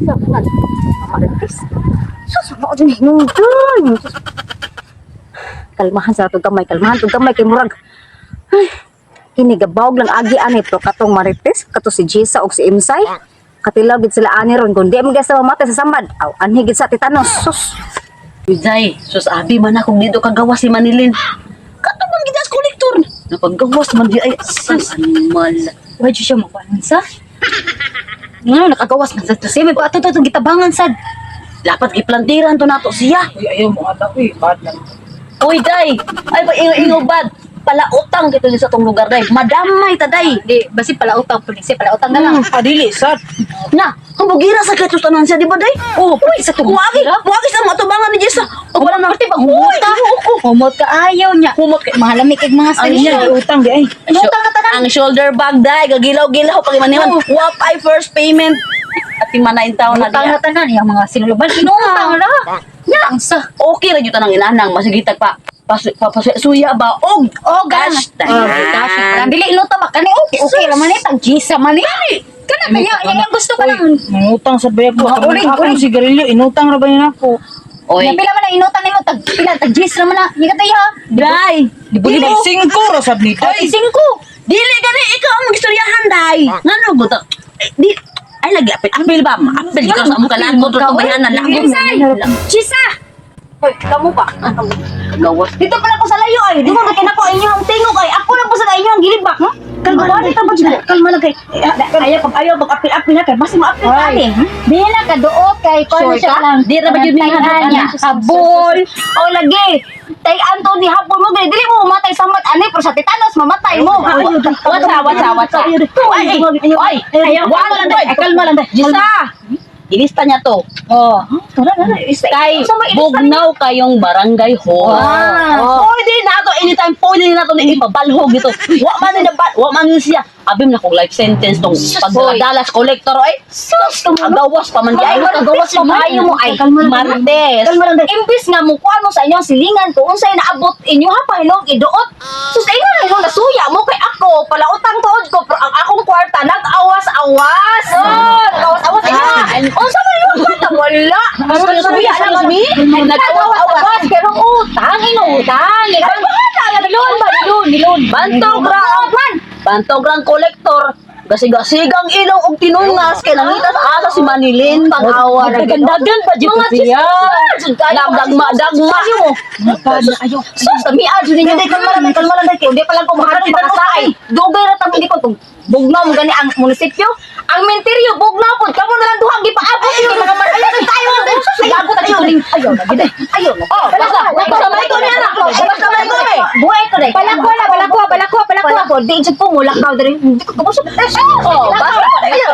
Dapat. Marites. Sus, mao dyan hinungdan. Sus. Kalmahan sa atong gamay, kalmahan tong gamay kay murag. Ay, kini gabawg lang agi ani pero katong Marites, kato si Jisa og si Imsay. Katilaw gid sila ani ron kun di man gyud sa mamatay sa samad. Aw, anhi gid sa titanos. Sus. Zay, sus abi man akong dito kagawas si Manilin. Kato bang gidas kolektor? Napagawas man di ay sus animal. Why siya makuanan sa? Nga, nakagawas man sa to siya. May pa ato to itong gitabangan sad. Dapat giplantiran to nato siya. Uy, ayaw mo ata, uy, bad lang. Uy, day! Ay, pa ingo bad. Palautang kito sa tong lugar, day. Madamay ta, day. Di, basi pala utang po siya. Pala utang na lang. Ah, dili, sad. Na, ang bugira sa katos tanan siya, di ba, day? Oh, uy, sa tong Muagi, bugira? muagi sa mga tubangan ni Jessa. O wala na Pati pag humot. Humot ka ayaw niya. Humot ka. Mahalami kag mga Ay, niya, salisyon. utang di ay. Inutang ka tanan. Ang shoulder bag, day. Gagilaw-gilaw pag imaniman. Oh. Wap ay first payment. At imanain taon na Utang diya. na tanan. Yung mga sinuluban. Inutang na. Nya. Ang sa. Okay ra jud tanang inanang masigitag pa. Pasu, suya ba og Oh, cash. Oh, cash. Tanan. Dili inutang ba? Kani okay. Okay raman ni. Tag Gisa man ni. Kana kaya. Yan ang gusto ka lang. Mangutang sa bayag ko. Mga uling, Akong uling. sigarilyo, inutang ra ba yun ako? Oy. Nya pila man ang inutang nimo tag pila tag Gisa raman na. Nya kataya. Day. Dili, singko ra sad ni Ay, day. singko. Dili gani ikaw ang magistoryahan day. Ngano guto? Eh, di ay lagi apil apil ba? Apil ka sa among kalagot to bayanan lagot. Chisa! Hoy, kamo ba? Gawas. Dito pala ko sa layo ay. Di ko na kinako inyo ang tingog ay. Ako lang po sa inyo ang gilid ba? Hmm? Kalma lang dito ba dyan? Kalma lang kay. Ayaw pag ayaw pag apil-apil na kay mas maapil ka ani. Di na kaduot kay kuno Sure siya ka? lang. Di ra ba yun Tayan yung niya. Habol. O lagi. Tay Anton ni habol mo gani dili mo mamatay sa mat ani pero sa titanos mamatay mo. Watsa, watsa, watsa. Ay, ay, ay, wala lang day. Kalma lang day. Jisa. Ilista niya to. Oh. Kay bugnaw kayong barangay hall. Ah. Pwede na to anytime pwede na to ni ipabalhog ito. Wa man ni nabal, wa man ni siya. Abim na kong life sentence tong pagdala collector ay. Sus, kagawas pa man di ay Kagawas pa maayo mo ay. Martes. Kalma lang day. Imbis nga mo kuan mo sa inyong silingan ko unsay naabot inyo ha pahilong iduot. Sus ingon na ingon nasuya mo kay ako palautang tuod ko pero ang akong kwarta nag-awas-awas. Oh, nag-awas-awas inyo. Unsa man yung kwarta wala. Nasuya na kami. Nag-awas-awas pero utang inutang. Ay bahala na nilon ba nilon nilon. Bantog ra man. Bantog rang collector. Gasiga-sigang ilong og tinungas kay nangita sa asa si Manilin pag-awa ra gid. Dagan pa jud Mga siya. chismosa, jud kayo, mga Dagma, chismosa, dagma. kayo mo. Ayaw. Sus, tamian jud ninyo. Hindi, kalma lang, kalma lang. Hindi pa lang ko maharap makasaay. Dugay ra tang hindi ko kung bugnaw mo gani ang munisipyo. Ang menteryo bugnaw pud kamo na lang duhang gipaabot ninyo mga maraya tayo. Sus, gago ta kayo. Ayaw na gid. Ayaw na. Oh, basta basta may ko niya na. Basta may ko eh. Buhay ko dai. Palakwa na, palakwa, palakwa, palakwa. Palakwa, di jud ko mulakaw diri. Hindi ko kabusog. Oh, basta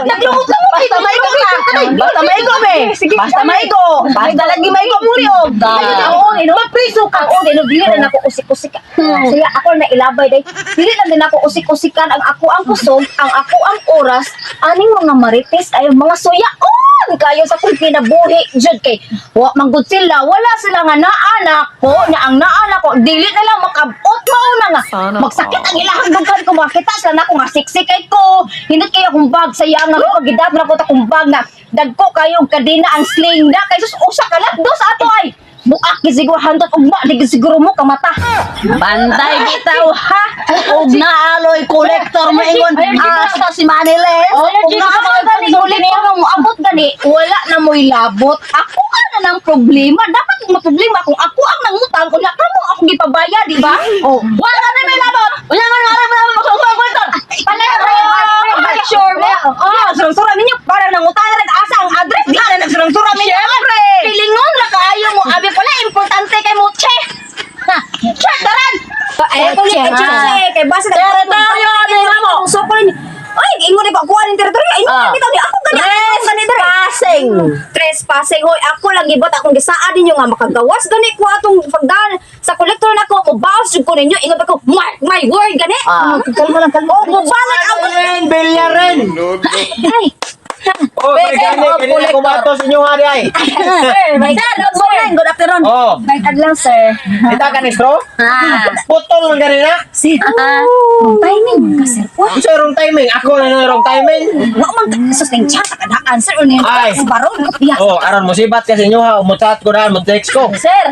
Naglungod ka mo. Basta may ko ka. Basta may ko be. Basta may ko. Basta lagi may ko muri og. Oo, ino. Mapriso ka. Oo, ino. Dili na nako usik-usik. Sige, ako na ilabay day. Dili lang din ako usik-usikan ang ako ang kusog, ang ako ang oras, aning mga marites ay mga suyaon kayo sa kong kinabuhi jud kay wa man gud sila, wala sila nga naa nako nya ang naa nako dili na lang makabot mao na nga magsakit ang ilahang dughan ko makita sila nako nga siksik kay ko hindot kayo akong bag sa iyang nga pagidat na ko ta akong bag na dagko kayo og kadena ang sling na kay sus usa ka lang dos ato ay buak gid siguro handot ugma di gid siguro mo kamata. Bantay bitaw ha. Og naaloy collector mo ingon asa si Maniles. Oh, kung naabot gani kolektor mo moabot gani, wala na mo'y labot. Ako ka na ng problema. Dapat maproblema kung ako ang nangutang kung kamo akong gipabaya, di ba? Oh, wala na may labot. Unya man wala man magsusuan collector. Pala sure mo. Oh, surang-sura ninyo para nangutang na asa ang address. Di na nagsurang-sura ninyo. Syempre. Pilingon ra kaayo mo abi pala importante kay mo che. Ha, che daran. Ay, ko Che. ni che kay basta Teritoryo ni mo. So ko ni Ay, ingon ni pa kuha ng teritoryo. Ingon bitaw ni ako gani. Ako gani dere. Trespassing. Trespassing hoy ako lang gibot akong gisaad ninyo nga makagawas gani ko atong pagdaan sa kolektor nako mo bounce jud ko ninyo ingon pa ko mark my word gani. Ah. Kalma lang kalma. Oh, mobalik ako. Bilyaren! Ay. Oh, Pwede, kay gani oh, kini ako collector. mato sa inyo ha di ay. Sir, may Sir, good morning, good afternoon. Oh, May adlaw, sir. kita ka ni straw? Ah. Putol man gani na. Sir, ang timing man ka, sir. Uy, Unsa wrong timing? Ako na na wrong timing. wa man ka sus ning chat ka daan, sir. Unin Ay. sa baron ko piya. Oh, aron musibat kasi inyo ha, umutat ko daan, mo-text ko. Sir,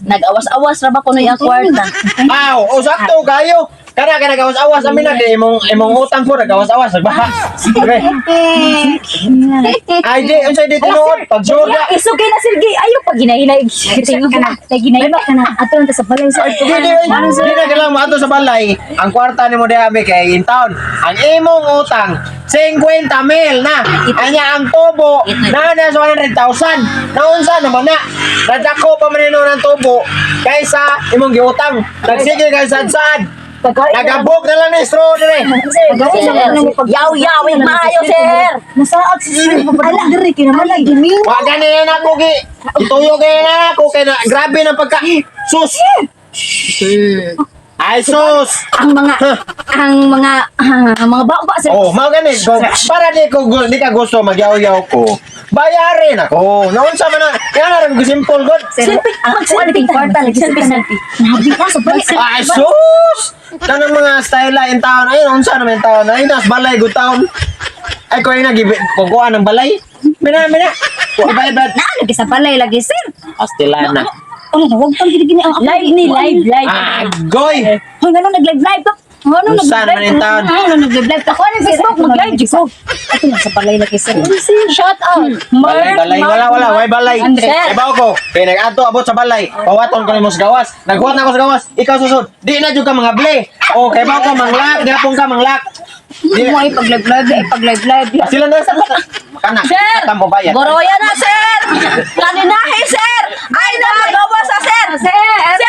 nag-awas-awas ra ba kuno yung kwarta? Aw, oh, sakto kayo. Kana ka nagawas-awas amin na kay imong imong utang ko nagawas-awas nagbaha. Okay. Ay di unsay di tinuod pag sure Ya, isugay na sir, gi. Ayo pag ginahinay. Tingog ka na. Ginahima ka na. Ato lang ta sa balay, sir. Di di di na kailangan mo ato sa balay. Ang kwarta nimo diha mi kay in town. Ang imong utang 50 mil na. Anya ang tubo na na sa 100,000. Naunsa naman na? Nadako pa man nino ng tubo kaysa imong giutang. Nagsige kay sad-sad. Nagabog na lang ni straw dire. Yaw-yaw, maayo, sir. Nasaag si sir. Ala, diri kinaman. Ala, gimingo. Wa gani na ako gi. Ituyo kay na ako kay na grabe na pagka sus. Ay sus. Ang mga baba, sir. Oh, mao gani ko para di ka gusto magyaw-yaw ko. Bayarin ako. Naunsa man na? Kaya na rin ko simple god. Sir, ang selfie kwarta lagi selfie selfie. Nabi ka sa balay. Ay sus. Kanang mga style la in town. Ay unsa naman in town. Ay nas balay good town. Ay ko ay nagibit kukuha ng balay. Mina mina. Iba iba. Na lagi sa balay lagi, sir. Astilana. Ano na, wag pang gini ang Live ni, live, live. Agoy. Hoy, ngano nag-live live ka? Ngano Unsa nag-live? naman in town? Ngano nag-live live ka? Kuha ng Facebook, mag-live ko. Ato lang sa balay lagi, sir. Shout out. Balay, balay, wala, wala, way balay. Sir. Ibaw ko, kay nag-adto abot sa balay, pawaton ko nimo sa gawas. Naghuwat na ako sa gawas, ikaw susod. Di na jud ka mga ble. O kay baw ko manglak, di apong ka manglak. Di Mo ay pag-live live, ay pag-live live. sila na sa kana. Sir! Tambo bayad. Goroya na, sir! Kaninahi, sir! Ay, nagawa sa sir! Sir!